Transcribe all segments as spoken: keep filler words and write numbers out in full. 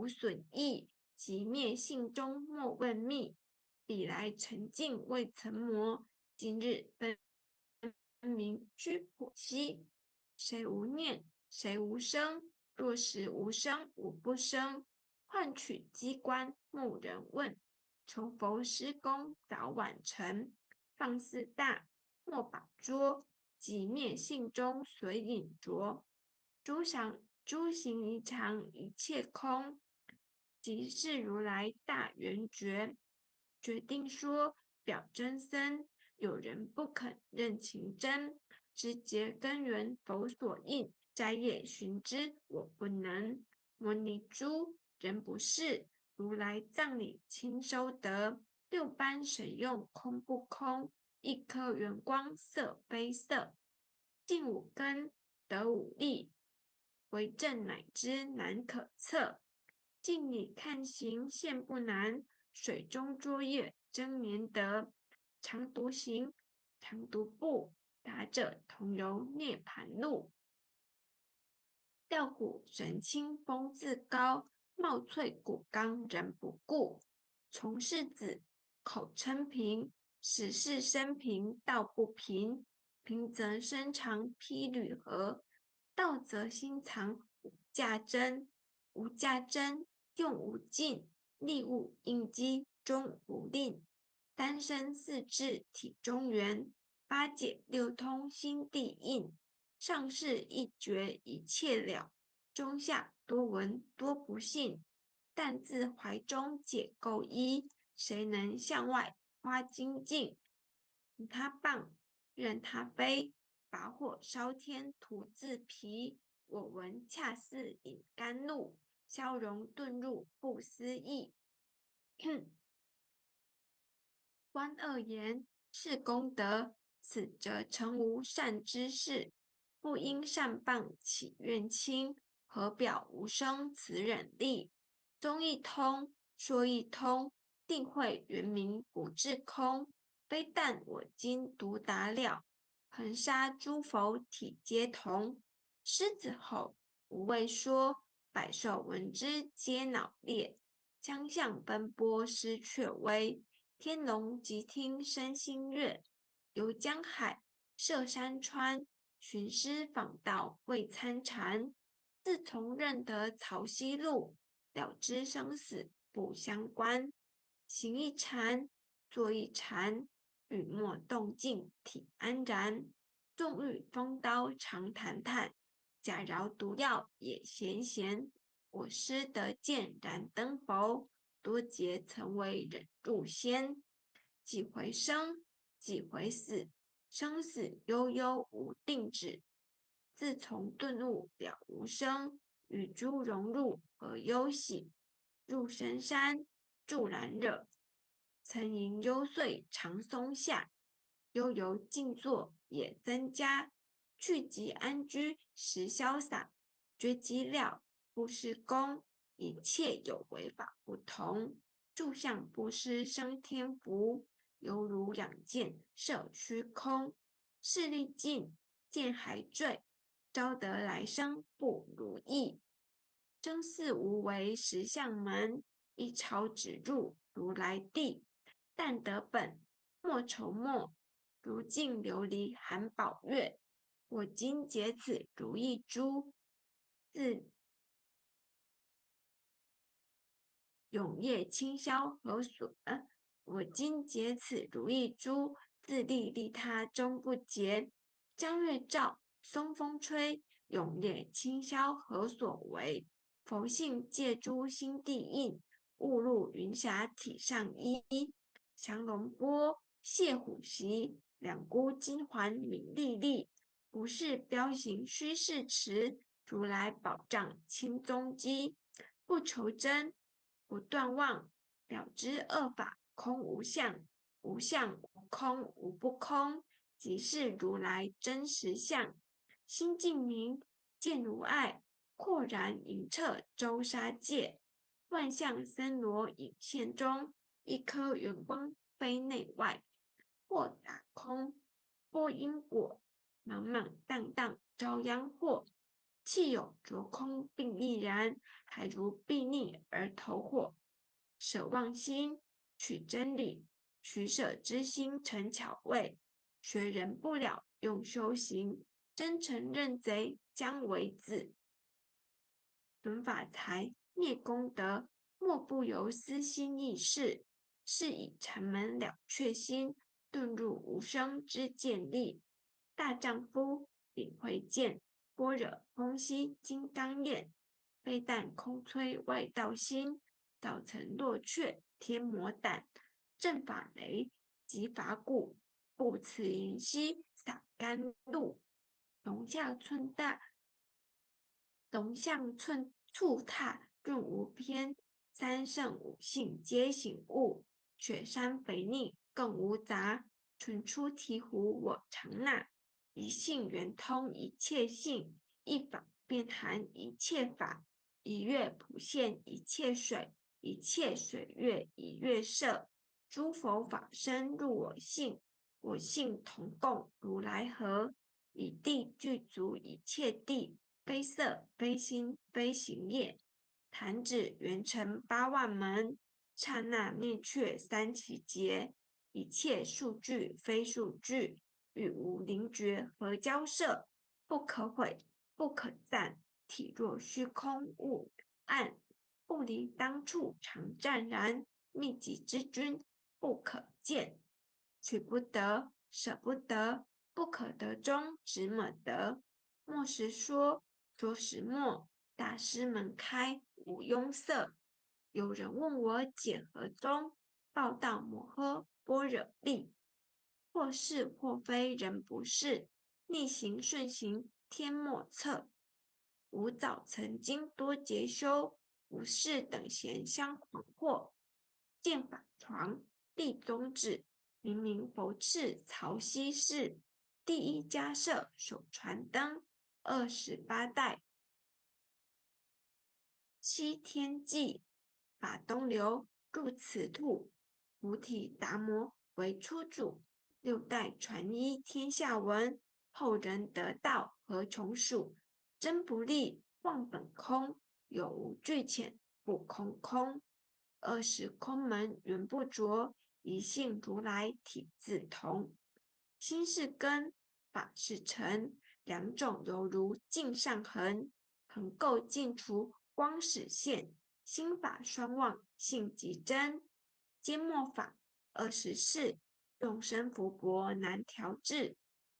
无损益，即灭性中莫问觅。彼来沉静未曾磨，今日分明须剖析。谁无念？谁无生？若是无生，无不生。 换取机关牧人问，重逢师公早晚晨。放四大，莫把捉，即灭性中随影着。诸想诸行一场一切空，即是如来大圆觉。决定说表真僧，有人不肯认情真，直诘根源佛所应，斋戒寻之我不能。摩尼珠，人不是，如来藏里亲收得。六般神用空不空？一颗圆光色非色，尽五根得五力，为证乃知难可测。镜里看形现不难，水中捉月真难得。常独行，常独步，达者同游涅槃路。 调虎神清风自高，貌翠骨刚人不顾。从是子，口称平，始是生平道不平。平则身长披履何，道则心藏无价珍。无价珍，用无尽，利物应机终无令。 丹参四智体中圆，八解六通心地应。上士一觉一切了，中下多闻多不信。但自怀中解垢衣，谁能向外花精进？任他傍，任他飞，跋火烧天徒自疲。我闻恰似饮甘露，消融顿入不思议。 观二言，是功德，此则诚无善知识，不因善报起怨轻，何表无生慈忍力？宗一通，说一通，定会圆明不至空。非但我今独达了，恒沙诸佛体皆同。狮子吼，无畏缩，百兽闻之皆脑裂。 江象奔波失却微，天龙即听声心悦。游江海，涉山川，寻师访道未参禅。自从认得潮汐路，了知生死不相关。行一禅，坐一禅，雨墨动静体安然。纵遇风刀常弹叹，假饶毒药也咸咸。我师得见燃灯佛，多劫曾为忍辱仙。几回生，几回死，生死悠悠无定止。自从顿悟了无生，与诸荣辱何忧喜？入深山，住兰若，曾吟幽邃长松下，悠游静坐也增加。去即安居实潇洒，绝即了不失功，一切有为法不同。住相不失生天福，犹如仰见射虚空。视力尽，见还坠，招得来生不如意。 真似无为实相门，一抄指入如来地。但得本，莫愁没，如镜琉璃含宝月。我今解此如意珠，自永夜清宵何所？呃，我今解此如意珠，自利利他终不竭。江月照，松风吹，永夜清宵何所为？佛性借诸心地应，误入云霞体上衣。降龙波，谢虎袭，两孤金环敏历历。不是彪形虚势迟，如来宝杖清踪迹。不愁真，不断妄，了知恶法空无相。无相无空无不空，即是如来真实相。心净明，见无碍，阔然影彻周沙界。万象森罗影现中，一颗圆光非内外。或打空，波因果，茫茫荡荡遭殃祸。气有浊空病亦然，还如睥睨而投火。舍妄心，取真理，取舍之心成巧味。学人不了，用修行，真诚认贼将为子。损法财，灭功德，莫不由私心意识，是以禅门了却心，遁入无生之见力。大丈夫领慧见，般若空悉金刚眼，非但空摧外道心，早曾落却天魔胆，震法雷，击法鼓，布此云溪洒甘露。龙象寸大，龙象寸促踏润无边，三圣五性皆醒悟，雪山肥砺更无杂，唇出啼胡我常纳。一性圆通一切性，一法遍含一切法，一月普现一切水，一切水月一月摄。诸佛法身入我性，我性同共如来河，以地具足一切地，非色非心非行也。弹指圆成八万门，刹那灭却三奇劫，一切数俱非数俱，语无灵觉何交涉，不可毁，不可赞，体若虚空物暗，不离当处常湛然，密集之君不可见。取不得，舍不得，不可得中只么得。莫使说，着实没，大师门开无拥塞。有人问我解何宗，报道摩诃般若力。或是或非人不是，逆行顺行天莫测。吾早曾经多劫修，无事等闲相诳惑。见法床，立宗旨，明明佛赐曹溪寺，第一迦摄首传灯，二十八代 西天际，法东流入此土，菩提达摩为初祖，六代传衣天下闻，后人得道何从属？真不立，望本空，有无俱浅，不空空。二十空门云不着，一性如来体自同。心是根，法是尘，两种犹如镜上痕，痕垢尽除光始现，心法双旺性即真。皆末法，二十世，众生福薄难调制，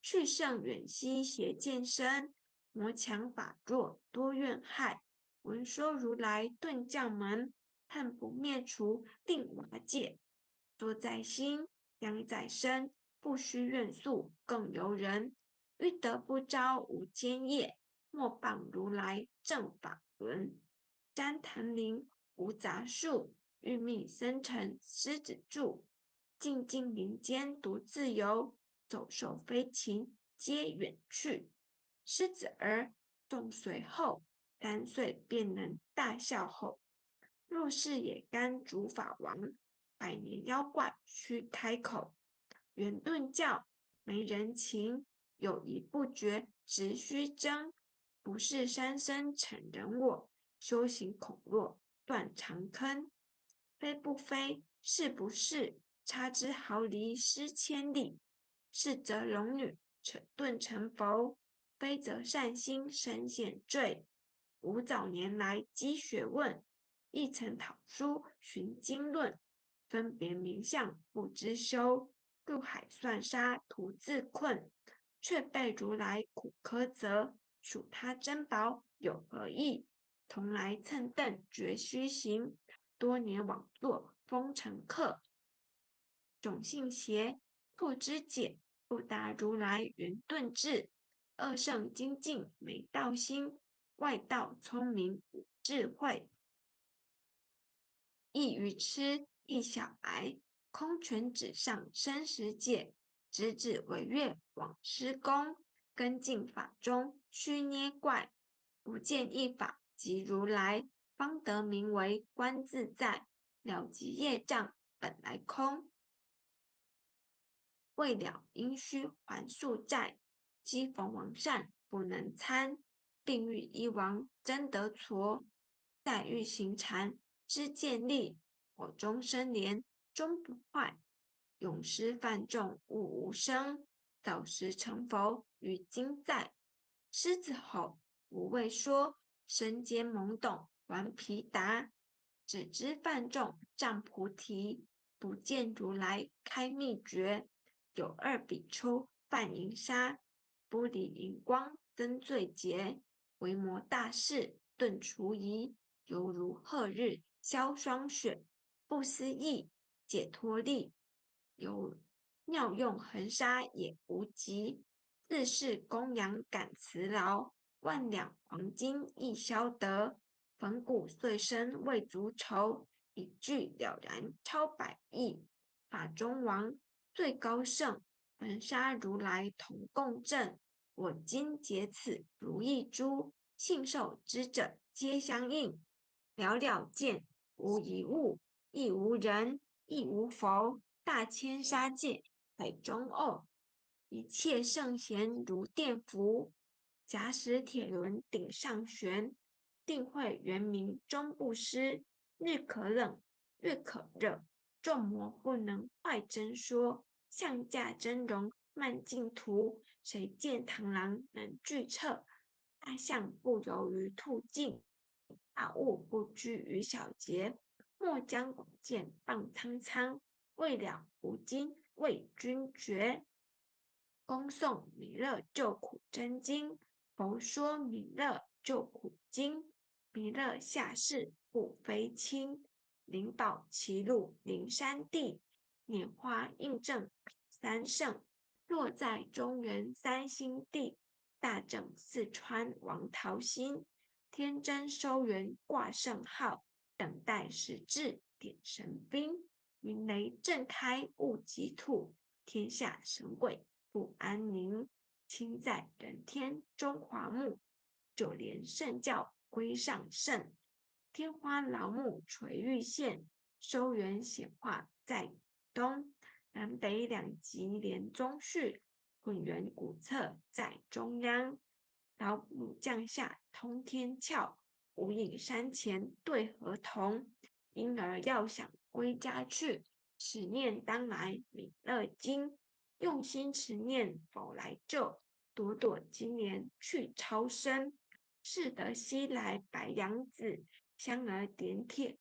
去圣远兮邪见生，魔强法弱多怨害。闻说如来顿教门，恨不灭除令瓦解。作在心，将在身，不须怨诉更由人。欲得不招无间业，莫傍如来正法轮。 瞻潭林无杂树，欲觅僧城狮子住。静静林间独自游，走兽飞禽皆远去。狮子儿，纵随候，三岁便能大笑吼。若是也甘逐法王，百年妖怪须开口。圆顿教没人情，有疑不决直须争。不是山僧成人我，修行恐落断长坑。非不非，是不是，差之毫厘失千里。是则龙女成顿成佛，非则善心深陷坠。吾早年来积学问，亦曾讨书寻经论，分别名相不知休，入海算沙徒自困，却被如来苦轲责，数他珍宝有何益？从来秤秤觉虚行，多年枉作风尘客。 种性邪，错知解，不达如来圆顿智。二圣精进没道心，外道聪明无智慧。亦愚痴亦小癌，空拳指上生死解，直指惟愿枉施功，根尽法中须捏怪。不见一法即如来，方得名为观自在，了即业障本来空。 未了应须还宿债，机逢王善不能参。并与医王争得矬。再遇行禅知见利，火中生莲终不坏。勇施范仲悟无声，早识成佛于今在。狮子吼，无畏缩，身兼懵懂， 还疲达。只知范仲占菩提，不见如来开秘诀。有二比丘犯银杀，不离银光增罪劫。为摩大士顿除疑，犹如何日消霜雪。不思议，解脱力，有妙用恒沙也无极。自是供养感慈劳，万两黄金亦消得。粉骨碎身未足酬，一句了然超百亿。法中王最高圣，恒沙如来同共振。我今结此如意珠，信受之者皆相应。了了见，无一物，亦无人，亦无佛。大千沙界海中漚，一切圣贤如电浮。假使铁轮顶上旋，定会圆明终不失。日可冷，月可热，众魔不能坏真说。象驾峥嵘慢净途，谁见螳螂能拒掣？大象不游于兔径，大悟不拘于小节。莫将古剑傍苍苍，未了吾今为君决。恭诵弥勒救苦真经。佛说弥勒救苦经。弥勒下世不非卿，灵宝齐入灵山地。拈花映正三圣，落在中原三星地。大正四川王桃心，天真收元挂圣号，等待始至点神兵。云雷震开雾及吐，天下神鬼不安宁。卿在人天中华木，九莲圣教归上圣。天花老木垂玉线，收元显化在东。南北两极莲宗序，混元古册在中央。老母降下通天窍，无影山前对何同？因而要想归家去，始念当来弥勒经。用心持念佛来救，朵朵金莲去超生。适得西来白杨子，香而点铁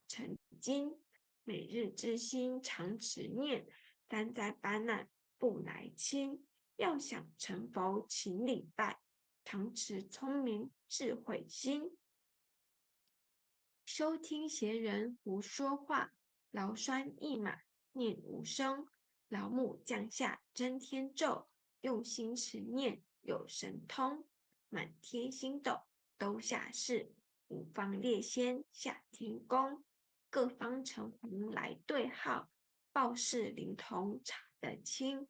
成金。每日之心常持念，三灾八难不来侵。要想成佛勤礼拜，常持聪明智慧心。收听闲人胡说话，劳酸一马念无声。老母降下真天咒，用心持念有神通。满天星斗都下世，五方列仙下天宫。各方城隍来对号，报事灵童查得清。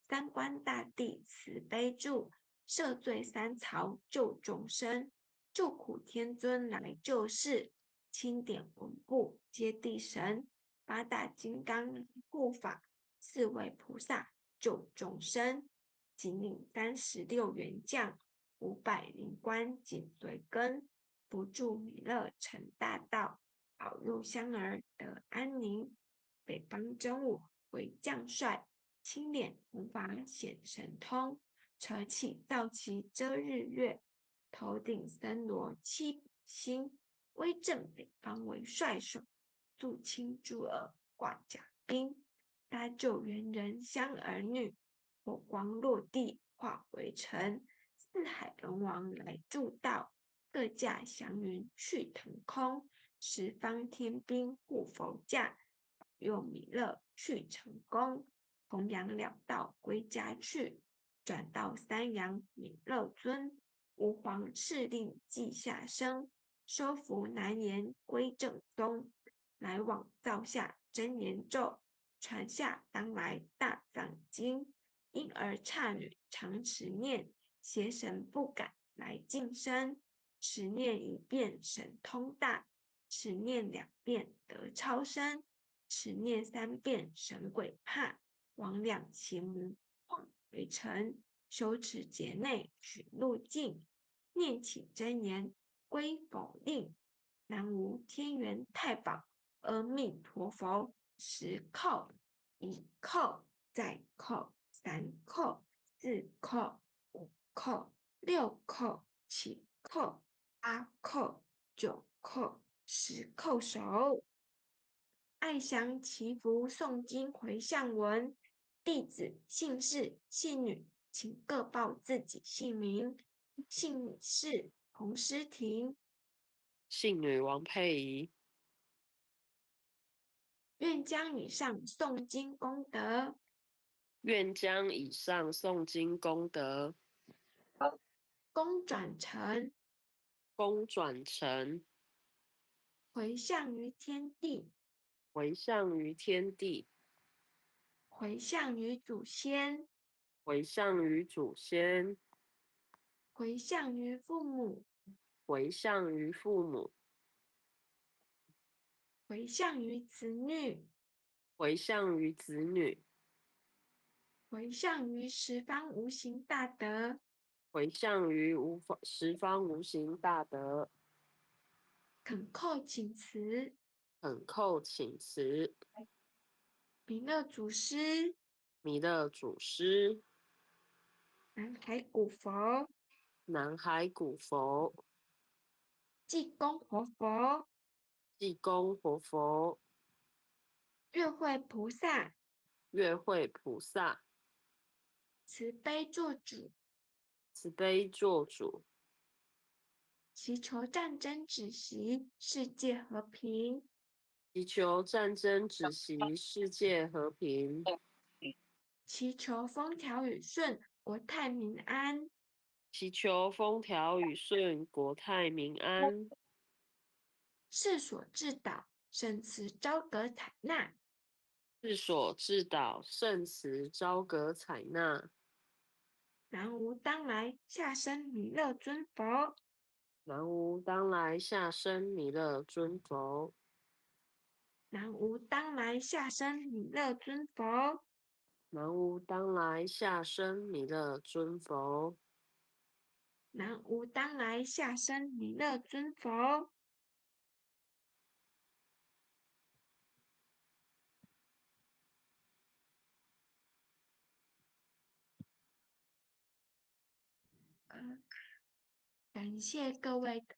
三官大帝慈悲助，赦罪三曹救众生。救苦天尊来救世，钦点文部接地神。八大金刚来护法，四位菩萨救众生。金陵三十六员将，五百灵官紧随跟。不住弥勒成大道，保佑香儿得安宁。北方真武为将帅，青脸弘法显神通。扯起皂旗遮日月，头顶森罗七星。威震北方为帅首，肃清诸恶挂甲兵。搭救元人香儿女，火光落地化为尘。四海龙王来助道，各驾祥云去腾空。十方天兵护佛驾，保佑弥勒去成功。 弘扬了道归家去，转到三阳弥勒尊。吾皇敕令即下生，收服南閻归正宗。来往造下真言咒，传下当来大藏经。因而刹女常持念，邪神不敢来近身。持念一遍神通大， 持念两遍得超生，持念三遍神鬼怕，魍魉邪魔化为尘。修持劫内取路径，念起真言，归否令。南无天元太保阿弥陀佛。十叩，一叩，再叩，三叩，四叩，五叩，六叩，七叩，八叩，九叩，十叩首。 爱祥祈福诵经回向文，弟子姓氏、姓女，请各报自己姓名。姓氏洪诗婷。姓女王佩仪。愿将以上诵经功德。愿将以上诵经功德。功转成。 功转成。回向于天地。回向于天地。回向于祖先。回向于祖先。回向于父母。回向于父母。回向于子女。 回向于子女。回向于十方无形大德。回向于无方，十方无形大德。恳叩请辞。恳叩请辞。弥勒祖师。弥勒祖师。南海古佛。南海古佛。济公活佛。 济公活佛。月会菩萨。月会菩萨。慈悲做主。慈悲做主。祈求战争止息，世界和平。祈求战争止息，世界和平。祈求风调雨顺，国泰民安。 祈求风调雨顺，国泰民安。世所致祷，圣慈昭阁采纳。世所致祷，圣慈昭阁采纳。南无当来下生弥勒尊佛。南无当来下生弥勒尊佛。南无当来下生弥勒尊佛。 南无当来下生弥勒尊佛。南无当来下生弥勒尊佛。呃，感谢各位的